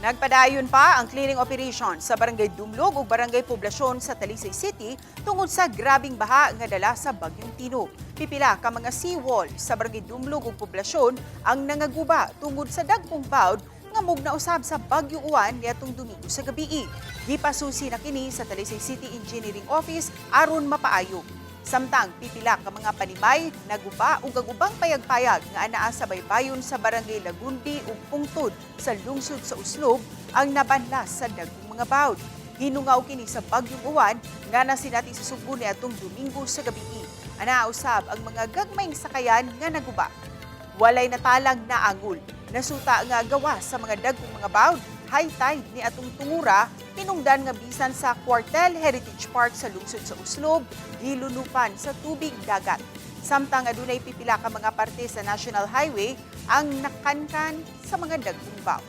Nagpadayon pa ang clearing operation sa Barangay Dumlog ug Barangay Poblasyon sa Talisay City tungod sa grabing baha nga dala sa Bagyong Tino. Pipila ka mga seawall sa Barangay Dumlog ug Poblasyon ang nangaguba tungod sa dagkong bawd nga mugna usab sa Bagyong Uwan niadtong Domingo sa gabii. Gipasusi na kini sa Talisay City Engineering Office aron mapaayo. Samtang pipila ka mga panimay naguba ug ang ubang payag-payag nga anaa sa baybayon sa Barangay Lagundi ug Pungtod sa lungsod sa Oslob ang nabanlas sa dagkong mga bawd. Hinungaw kini sa Bagyong Uwan nga nasinati sa Sugbo niadtong Domingo sa gabii. Anaa usab ang mga gagmayng sakayan nga naguba. Walay natalang naangol. Nasuta nga gawas sa mga dagkong mga bawd, high tide ni atong tungura, hinungdan nga bisan sa Cuartel Heritage Park sa lungsod sa Oslob, gilunupan sa tubig dagat. Samtang adunay pipila ka mga parte sa National Highway ang nakankan sa mga dagkong bawd.